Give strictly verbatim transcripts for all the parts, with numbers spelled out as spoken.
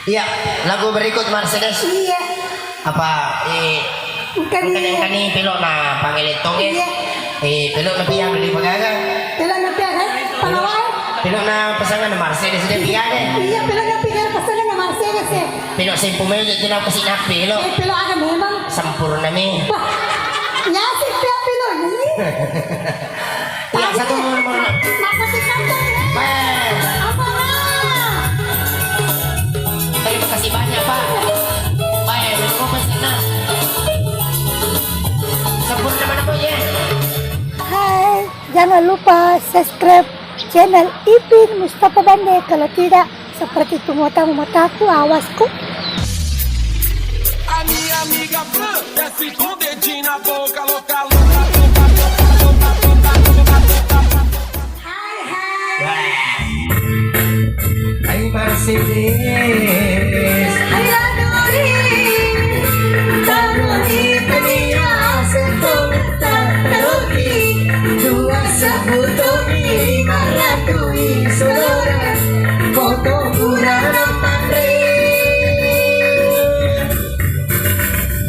Iya, lagu berikut Mercedes. Iya. Apa, eh, engkani, engkani, engkani pelo na pangele tong, eh? Iya. Eh, pelo na pia beli pagaga. Pelo na pia, eh? Pangawai. Pelo na pasangan Mercedes de pia de. Iya, pelo na pia pasangan Mercedes, eh. Pelo sempu melo jadi na kasi na pelo. Eh, pelo aga memang. Sempurna mi. Wah. Ya, si pia pelo ni. Iya, satu nomor. Makasih kantong ya. Baik. Apa? Terima kasih banyak, Pak. Baik, berapa persen, nah? Sempurna mana, Pak, ya? Hai, jangan lupa subscribe channel Ipin Mustafa Bande. Kalau tidak, seperti itu matamu, mataku, awasku. A minha amiga Fran desce com o dedinho na boca, louca, louca, louca, louca, louca, louca, louca, louca, louca. Hai, hai. Hai, Mercedes. Hai, Radori. Tano ni tania seto. Tataroki, dua sabutomi, lima ratui, saudara, foto kurang matre.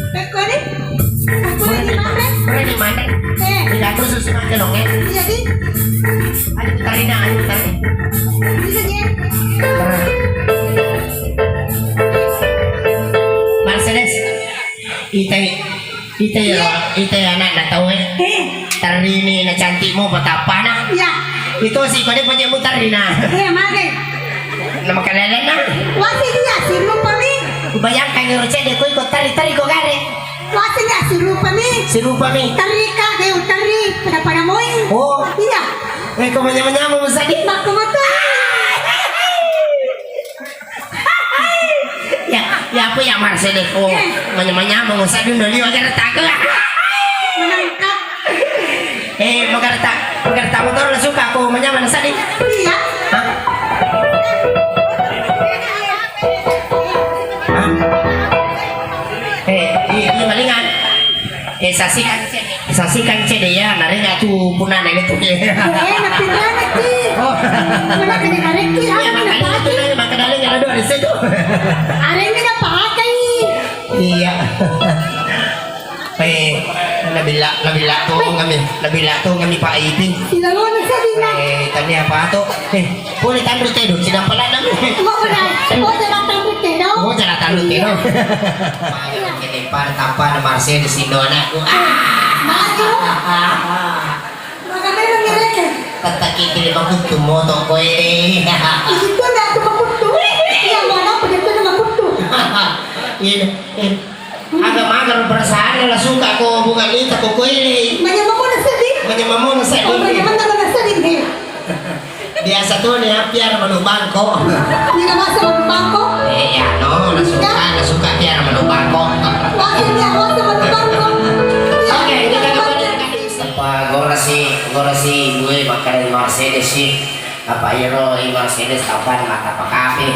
Pekko ni? Pekko ni matre? Pekko ni matre? Eh. Tidak khusus pakai dong, eh. Iya, di. Ayo, tarina, ayo, tarina. Bisa, di. Mercedes. Itai, itai ya, itai anak na tau eh. Eh. Tarini na cantik mo patapana. Iya. Itu si kode punya mutarina. Iya, mage. Nama kalian na? Wasi dia si rupa mi. Bayangkan yang cedde koi ko tari tari ko gare. Wasi dia si rupa mi. Si rupa mi. Tari ka, dia tari pada pada moi. Oh. Iya. Eh, ko manyama-nyama musadi. Bakku betul. Ya, ya apa ya Mercedes? Oh, eh. Manyamang-nyamang, usah dulu liwa gara taga. Menangkap. Eh, magarta, magarta motor lah suka aku manyamang sadi. Iya. Hah? Hah? Eh, iya, iya, palingan. Eh, sasikan, sasikan cedde ya, narenga tu punana itu. Eh, napinrana ki. Oh. Mana kena narekki, iya, apa mana makanya pake? Itu nanya, maka dalam yang ada di situ. Arengnya udah pakai. Iya. Eh, nabila, nabila tu ngami, nabila tu ngami Pak Ipin. Sila lo ni sadina. Eh, tadi apa tu? Eh, boleh tandu tedo, sidang pala nami. Mau berai, mau jalan tandu tedo. Mau jalan tandu tedo. Iya. Pada tampa na Mercedes Indo anakku. Ah. Maju. Maka memang ngereke. Tettaki tuli makuttu moto koe. Itu nda tu makuttu. Iya, mana begitu na makuttu. Iya. Aga maga perasaan la suka ko bunga lita ko koe. Manya mamona sedih. Manya mamona sedih. Oh, manya mamona sedih. Biasa tu ni, ah, piara manu bangko. Ina masa manu bangko? Eh, ya, no, na suka, na suka piara manu bangko. Wah, ini aku masa manu bangko. Oke, kita kembali. Apa gorasi, gorasi gue makan dari Mercedes sih? Apa iro i Mercedes kapan mata pakape?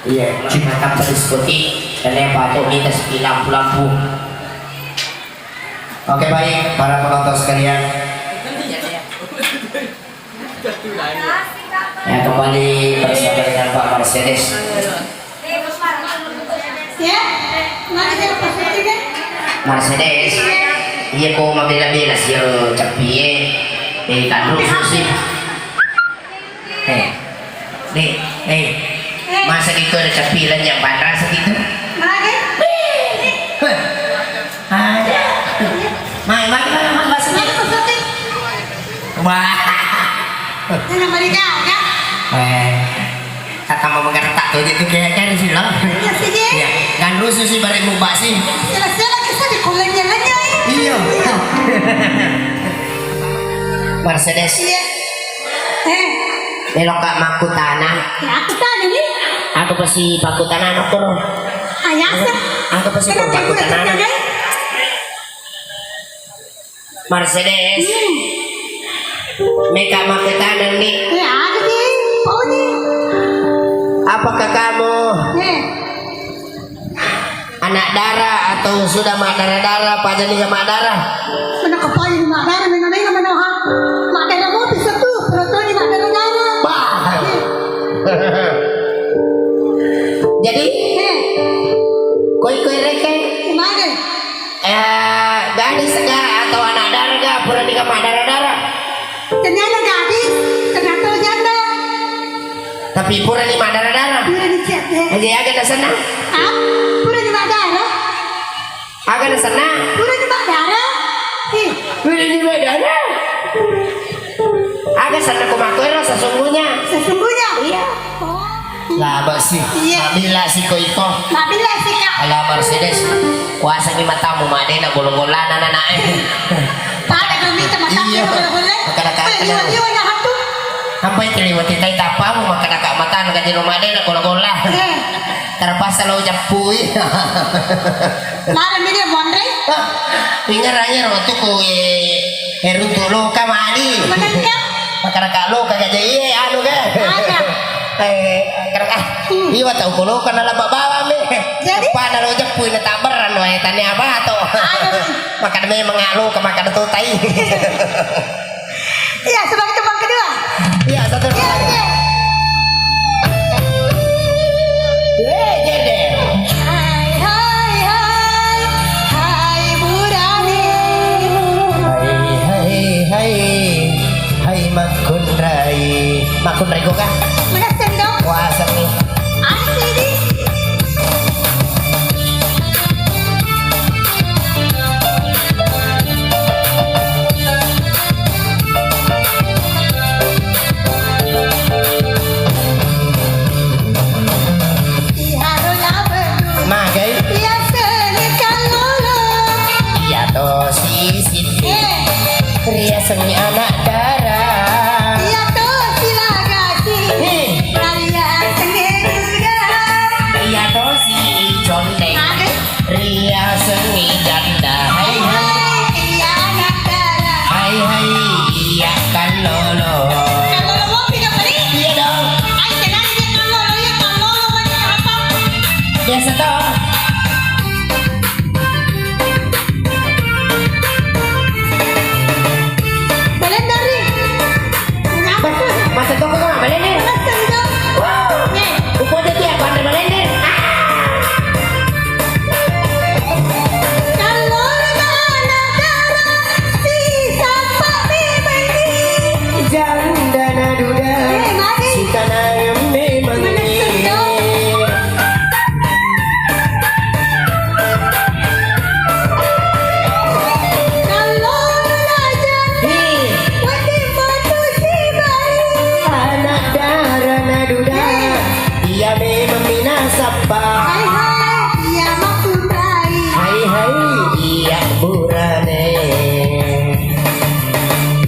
Iya, cuma tanpa diskotik, dan yang patut minta sepi lampu-lampu. Oke, baik, para penonton sekalian. Ya, kembali bersama dengan Pak Mercedes. Ya, mari kita positif ya. Mercedes. Iya, kok mabela-bela sih, yo, cepie. Eh, kan rusuh sih. Eh, nih, eh, masa gitu ada cepilan yang panas gitu? Mana? Heh, ada. Mai, mai, mai, mai, masa gitu? Wah. Ini nama dia, ya? Eh, kata mau mengertak tuh gitu, kayak, kayak di film. Iya, sih, ya. Iya, dan rusuh sih bareng mubak sih. Sila-sila kita dikulenya-lenya, ya. Iya. Mercedes. Iya. Eh. Meloka makkutana. Ya, aku tanya nih. Aku pasti pakkutana, no, koro. Ayasa. Aku pasti pakkutana. Mercedes. Hmm. Meka makkutana nih. Ya, aku sih. Pokoknya. Apakah kamu, eh, anak dara atau sudah madara-dara, paja niga madara? Mana kapain madara, mana, mana, mana, ha? Madara mau bisa tuh, perut tuh di madara. Maddara-dara. Ternyata gadis, ternyata janda. Tapi purani maddara-dara. Purani cedde. Aja aga nasenna. Ah, purani maddara. Aga nasenna. Purani maddara. Ih. Purani maddara. Aga senna ko makkoero sesungguhnya. Sesungguhnya. Iya. Oh. Laba si. Iya. Mabilla si ko iko. Mabilla si, Kak. Ala Mercedes. Kuasangi matamu, madena golo-golana nanae. Pada kami matamu. Iya. Golo-gola. Makkada-kada. Eh, liwa-liwa na hatu. Ampai keliwati tai tapamu, makkada ka matana gaji lo madena golo-gola. Eh. Terpaksa lo jappui. Lara mi dia monre. Ingerang ero tu ko, eh, Heru tu loka mali. Manengka? Makkada ka loka gaja iye anu ga. Ada. Eh, makkada ka. Hmm. Iwa tau ko loka na laba bawang mi. Jadi? Pada lo jappui na taberang lo, eh, tania bato. Ada. Makkada memang loka makkada to tai. Iya, sebagai teman kedua. Iya, satu. Iya, iya. Eh, jede. Hai, hai, hai. Hai, Burane. Hai, hai, hai. Hai, Makkunrai. Makkunrai ko ga? Mana sendok? Wah, seni. Asli di. Magai? Iya tosi Siti. Eh. Riasengngi anak dara. Iya tosi Lagasi. Hmm. Riasengngi Duda. Iya tosi Condeng. Magai? Riasengngi janda. Hai, hai. Iya, anak dara. Hai, hai, iya, kallolo. Kallolo mopi ka, Pali? Iya dong. Ai, tenang, iya, kallolo, iya, kallolo, banyak apa? Biasa toh. Balendari. Masa toko ka, balendari. Wow. Eh. Upoda dia, pandai balendari. Ah. Kallolo na dara, sisappa memengngi. Janda na duda, eh, magi. Sitanang memengngi. Kallolo na janda, wedding batu sibai. Anak dara na duda. Eh. Iya memang minasappa. Hai, hai, iya Makkunrai. Hai, hai, iya Burane.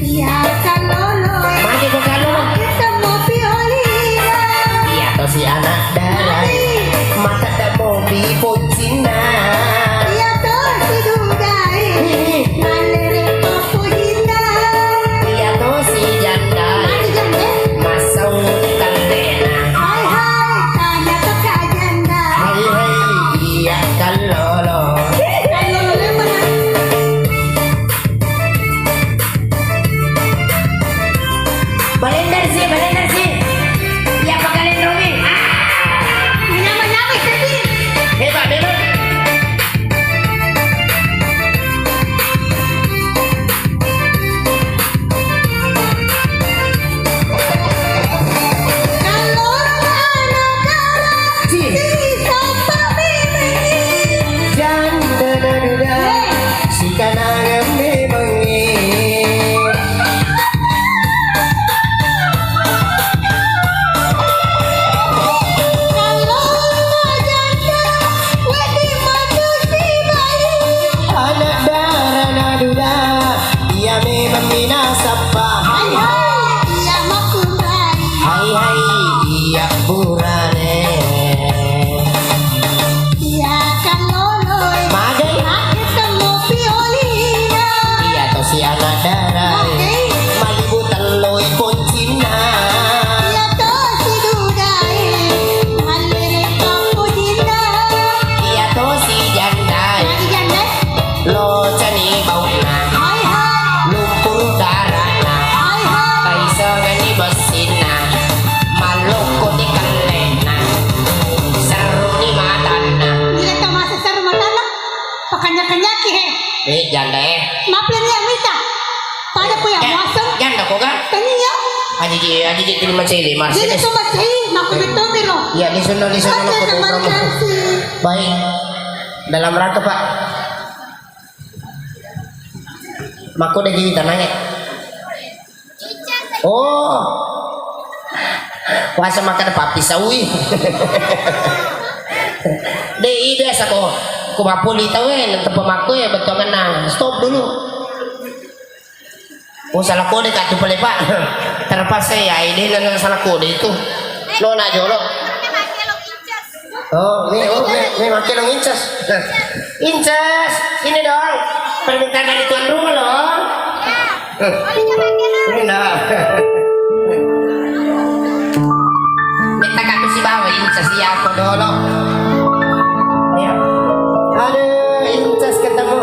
Iya kallolo. Magi ko kallolo? Kita mopi olina. Iya tosi anak darai. Magi? Mata da mopi poccinna. Iya tosi Dudae. Hi, hi. Mallere pappojinna. Iya tosi janda. Magi janda? Massau kallena. Hai, hai, tanya to ka janda. Hai, hai, iya kallolo. Kallolo memang. Balender si, balender si. Iya, pakalenroni. Ah. Nyamai-nyamai seddi. Hebat, hebat. Kallolo na dara, si. Sisappa memengngi. Janda na duda, sitanang memengngi. Kallolo janda, wedding matu sibai. Anak dara na duda, iya memang minasappa. Hai, hai, iya Makkunrai. Hai, hai, iya Burane. Iya kallolo. Magai? Magai temmo piolina. Iya tosi anak dara. Magai? Malibu telloi poccinna. Iya tosi Dudae. Mallere pappojinna. Iya tosi jandae. Magai janda? Locani baunna. Hai, hai. Lumpuru darana. Hai, hai. Taisengenni bessinna. Mallokkoni kellena. Serruni matanna. Iya to masa serru matanna. Pakanya-kanyaki he. Eh, janda eh. Maaf le nia mita. Ko ya, eh, muaseng. Janda ko ga? Tania. Aji ji, aji ji terima cili, Mas. Jadi sama cili, mako betul miro. Iya, di sana, di sana, mako betul. Baik. Dalam rangka, Pak. Mako deh gini tanahnya. Oh. Puasa makan apa? Pisau, ih. Deh, iya biasa ko. Ko mapuli tau, eh, tempat mako ya, betul kena. Stop dulu. Oh, salah kode ka tu pale, Pak. Terpaksa ya, ide na salah kode itu. Lo na jolo. Oh, mi, oh, mi, mi make lo ngincas. Incas, sini dong. Permintaan dari tuan rumah lo. Ini na. Minta kami si bawa incas, iya, apa dolo. Iya. Aduh, incas ketemu.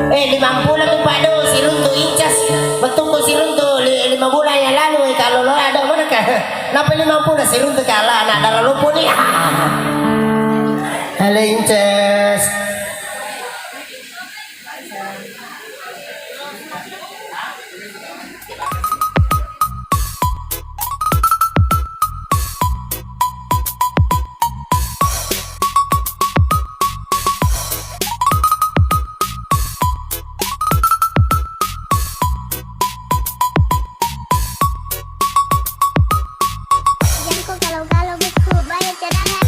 Eh, limampulo tu, Pak, do, siruntu incas. Betul ko siruntu li-, lima bulan yang lalu, eh, kalau lo ada mana kah? Napa limampulo siruntu kalah anak darah lupu nih? Halo, incas. Jangko galau-galau, bukku, bayar cadangan.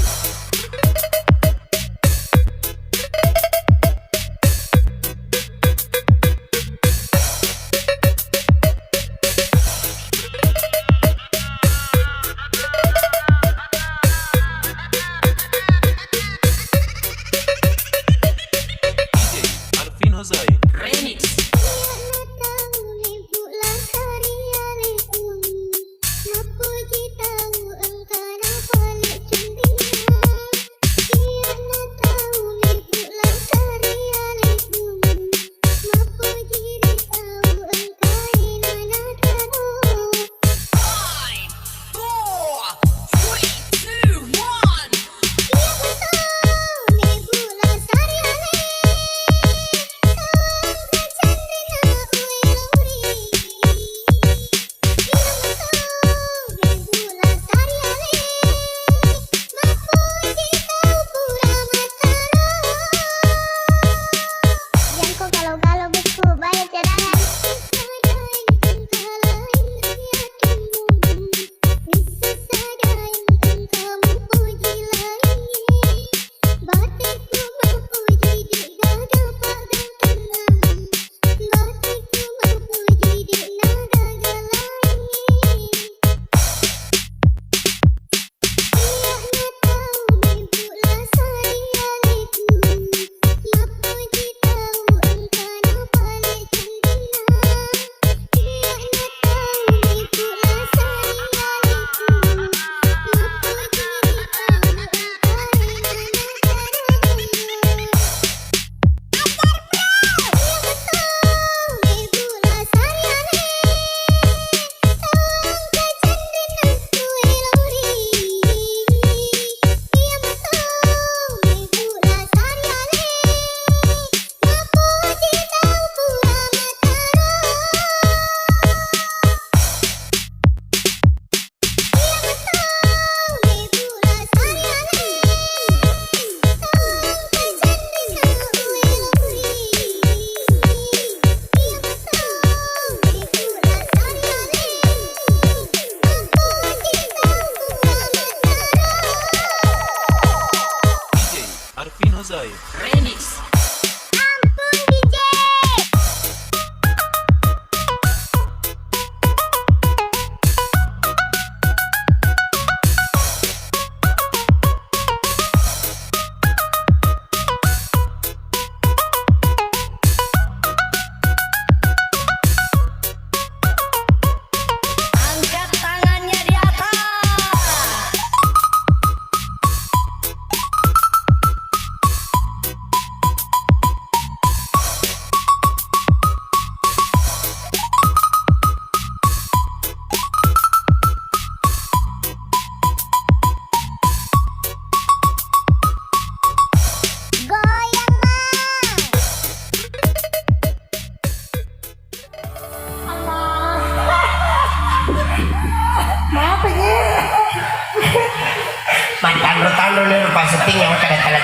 Alvin Hosai. Remix.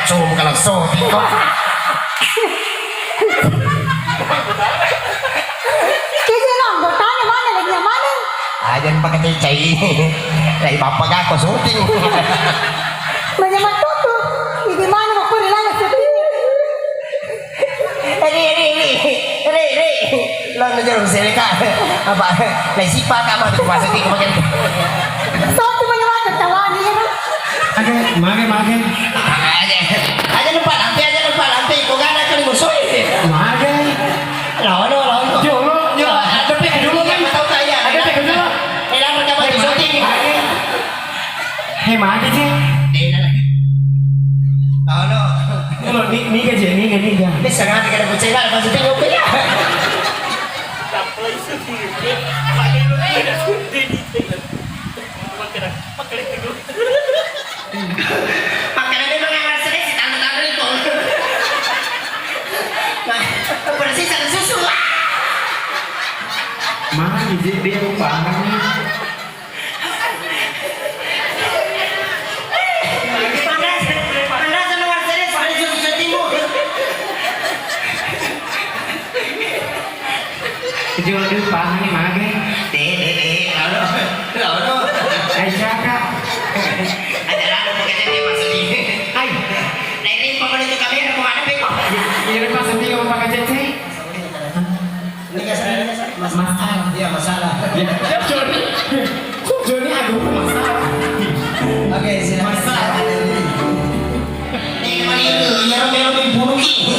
Somu kalau so tiko. Kayaknya lo anggotanya mana, lainnya mana? Aja pakai cai. Dari bapak gak kau syuting. Banyak matutu. Ini mana mau kau lagi syuting? Ri, ri, ri, ri, ri. Lo ngejar seleka. Apa? Lai sipa kama tu masa tiga makan. Satu banyak banget tawani ya. Oke, mage, mage. Aja, aja lupa nanti, aja lupa nanti. Kau gak ada kali musuh. Mage. Lawan, lawan. Jolo, jolo. Ada pik dulu kan? Tahu saya. Ada pik dulu. Hilang rekaman di syuting. Hei, mage, Cek. Dena lagi. Tahu lo. Lo ni, niga, Cek, niga, niga. Ini sangat kada percaya, maksudnya ngopi ya. Makanya dia menganggap sedih si tante-tante itu. Nah, bersih satu susu. Mana, Cek, dia lupa. Panas, panas, anu, serius, serius, serius, serius. Jual dulu, Pak, ini mage. Deh, deh, deh, lalu, lalu. Aisyah, Kak. Ada lalu, pakai jadi masuk ini. Ai. Nah, ini pokoknya itu kamera, mau ada, Beko. Iya, Pak, sedih, mau pakai cece. Ini nggak salah, ini nggak salah. Mas-, masalah. Iya, masalah. Iya, Joni. Joni, aduh, masalah. Oke, silakan. Masalah. Ini kemarin itu, iya, Romeo dibunuh, Ki.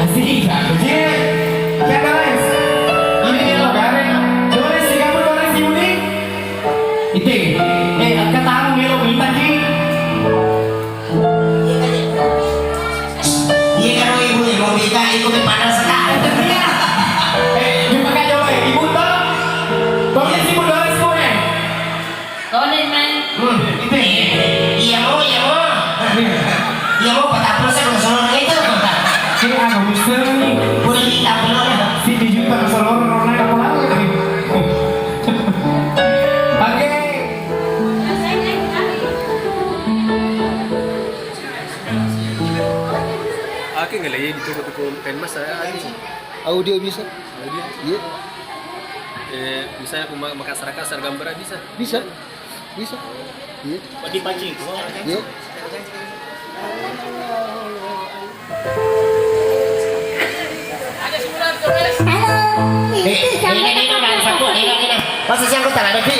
Asik, Kak. Iya. Ya, guys. Ini dia, lo, Kak. Doris, tiga puluh, Doris, Yuni. Itu. Eh, angkat tangan, Melo, minta, Ki. Iya karo ibu, ibu Mika, ibu Mika pada sekali. Eh, jumpa kan jolo, eh, ibu toh? Tolong si ibu doang semua, eh. Tolong, Mang. Hmm, itu, eh. Iya, mau, iya, mau. Iya, mau, patah puluh saya belum selalu itu. Ini apa, Mister nih? Boleh minta belum? Si tujuh tak selalu, orang lain apa lagi? Oke. Oke, nggak lagi ditunggu-tunggu penmas, ah, ini. Audio bisa? Audio? Iya. Eh, misalnya aku ma-, makasar-kasar gambar bisa? Bisa. Bisa. Iya. Bagi pancing. Iya. Halo. Eh, ini, ini, ini, ini, satu, ini, ini. Masa siang kau tak ada, Pi?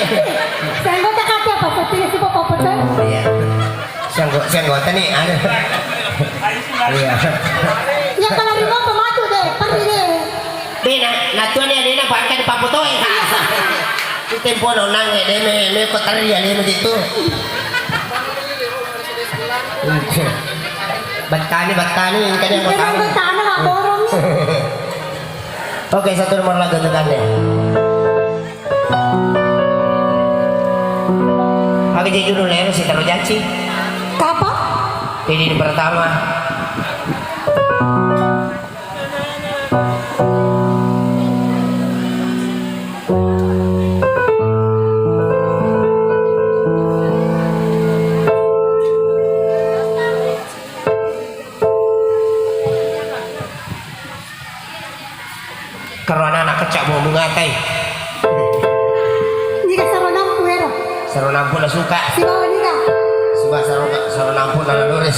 Siang kau tak ada apa? Satu, si Papa Papa. Iya. Siang kau, siang kau tadi ada. Iya. Ya, kalau di bawah pematu deh, pergi deh. Dena, natua ni adena pakka dipapotoi, Kak. Tempo nonang, eh, de me, me ko teri alena itu. Bettani, bettani, engka dia bettani. Bettana, Kak, borong. Oke, satu nomor lagu untuk Anda. Aga je judul ero si taro janci. Kapa? Ini pertama. Karo anak-anak kecak mau mengatai. Jika saro nampu ero. Saro nampu na suka. Sibawa jika. Suka saro, saro nampu na Dolores.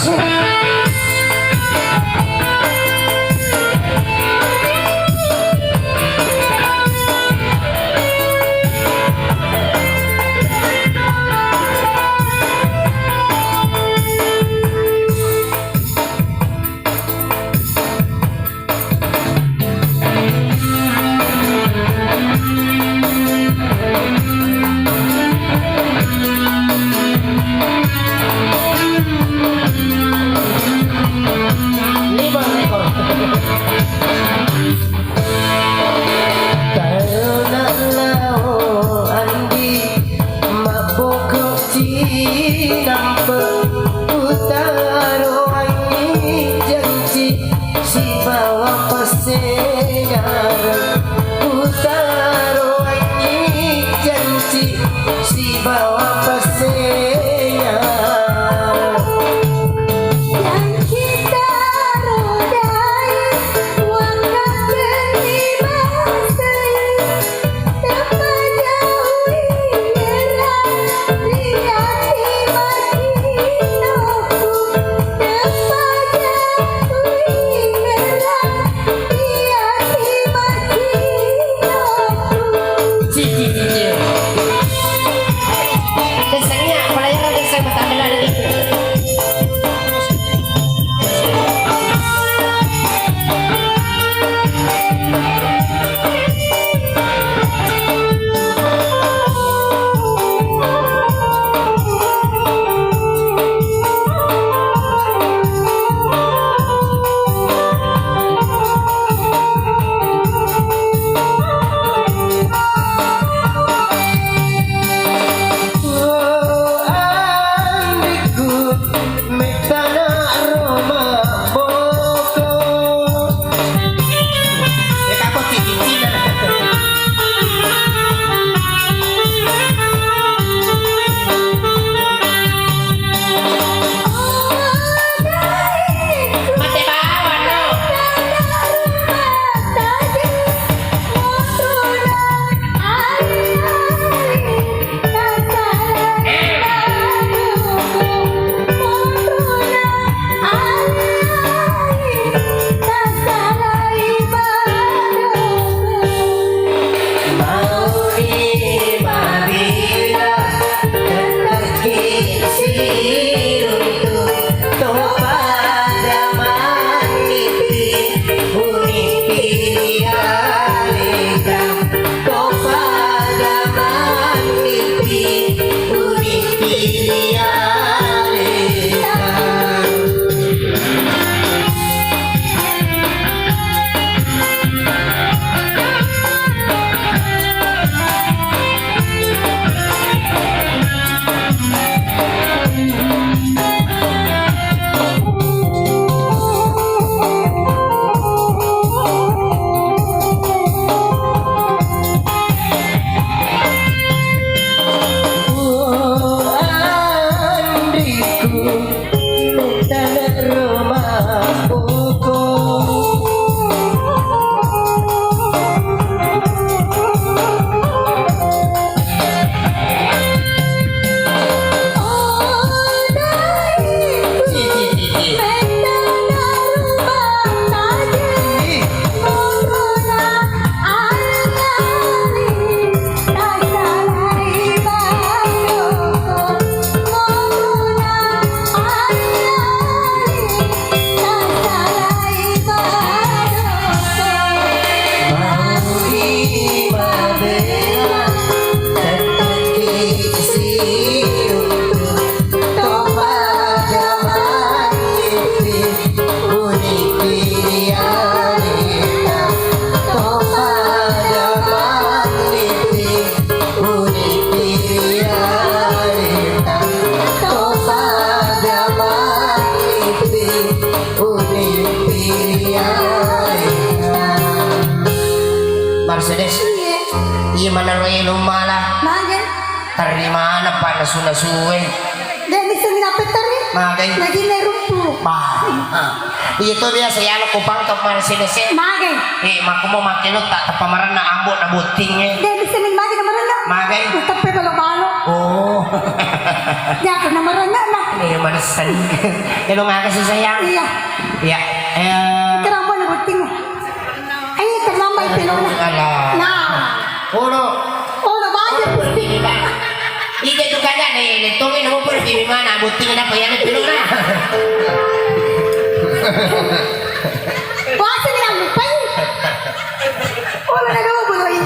Tarona lao andi mabboko cinampe, utaro angi janci sibawa passengareng, utaro angi janci sibawa passengareng. Mercedes. Iya. Iya, mana lo elo mala. Mage. Terri mana pa nasu-nasue. De' bisa minapetari. Magai. Lagi ne rumpu. Bah. Iya to biasa ya lo kupang to Mercedes. Magai. Eh, makku mau make lo tak tepa marenna ambo na botting e. De' bisa min mage na marenna. Magai. Tepe balo-balo. Oh. Jatuh na marenna na. Iya, manessen. Elo makasih sayang. Iya. Iya. Eh. Keramba na botting. Ayo, terlambat pelona. Alah. Nah. Ono. Ono banyak botting. Ije tu kagak nih, letong ini mau pergi di mana? Botting apa ya, pelona? Wah, sini yang lupa ini. Ono na dua boloi.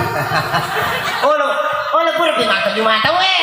Ono, ono pergi mata di mata, weh.